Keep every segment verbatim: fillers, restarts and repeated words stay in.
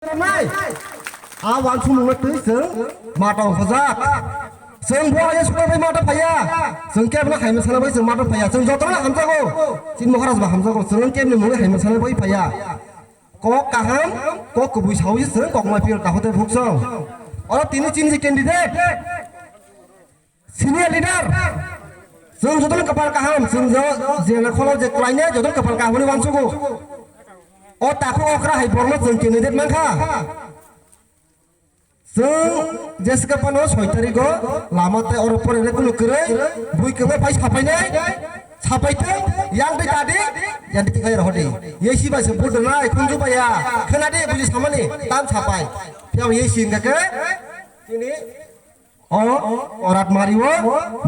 Nai. A wansukmungno twi chwng mata ongkhojak. Chwng bo aye sukha bai mata phaiya. Chwng kebla haima sana bai chwng mata phaiya. Chwng jotono hamjago. Chini Maharaj ba hamjago. Chwng kebni mungwi haima sana bai phaiya. Kok kaham, kok kubui sawi chwng kok ma phiyok takhuk tei bukhuk song. Oro tini chini candidate. Senior leader, chwng jotono kwpal kaham, chwng jo, je na kholo je klainai, jotono kwpal kaham hwnwi uansugo. O takhuk okra hai borno chwng candidate mankha. Chwng jesa phano soi tarigo lama tei oro porele kunu kwrwi, bui kwma phai sapainai, sapaitwng, yang tei tadi, yang tei tikai rohodi. Yesi bai se budonai, khunju baiya, khenadi buji samani, tam sapai. Phiya yesi hingka khe, tini O, orat mario,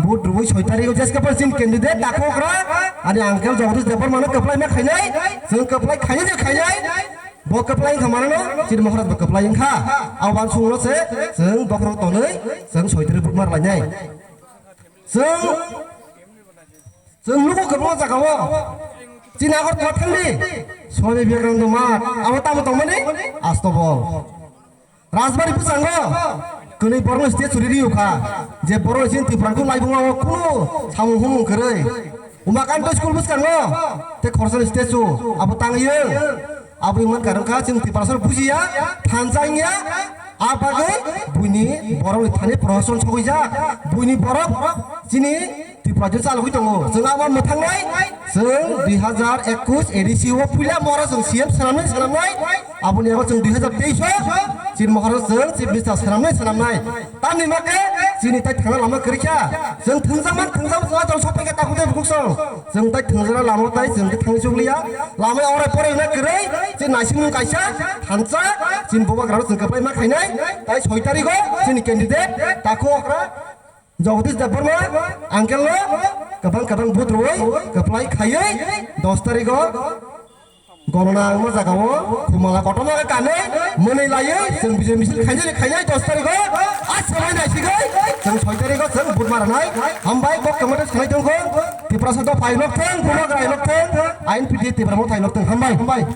vote rwui soi tarik o jeska pal chini candidate takhuk ra, ani uncle Jagadish Debbarma no kwplai ma khainai, chwng kwplai khainai je khainai, bo kwplai wngkha mano no, chini Maharaj bo kwplai wngkha, abo uansukmung no se, chwng bokhorok tonwi, chwng soi tarik vote ma rwlainai. Chwng, chwng nugo kwbangma jaga o, chini Agartala thangdi, Swami Vivekananda Math, abo tamo tongmani, Astobol. Rajbari bwskango kwnwi borokno stage churi riyokha, je borok chini Tripura khe laibuma o kunu samung humung kwrwi. Umakanta school bwskango tei khoroksa statue abo tangwi abo wngmani karon kha chini Tiprasa bujiya, thansa wngya, a bagwi buini borokni thani prohoson sogwijak, buini borok chini Tripura je chalogwi tongo. Chwng abo mwthangnai, chwng dui hazar ekush A D C o puila mora chwng C M swnamnai swnamnai. Aboni abo chwng dui hazar teis o chini Maharaj chwng Chief Minister swnamnai swnamnai. Tamni ma khe chini tai thangna lama kwrwi kha. Chwng thwngjakmani thwngjakma chwla chwng sokpai kha takhuk tei bukhuk song. Chwng tai thwngjakna lama tai chwng khe thangwi chukliya. Lama ore pore wngna kwrwi chini naisingmung kaisa thansa chini bubagrano chwng kwplai ma khainai. Tai soi tarigo chini candidate takhuk okra Jagadish Debbarma uncle no kwbang kwbang vote rwui kwplai khaiwi dos tarigo gorona wngma jagao khumala kotorma khe kanwi mwnwi laiwi chwng bijai misil khainai khainai dos tarigo a swbai naisigwi chwng soi tarigo chwng vote ma rwnai. Hambai kok kwmate sanai tongkho Tiprasa dopha hai nokthwng, bubagra hai nokthwng, I N P T Tipra Motha hai nokthwng. Hambai, hambai.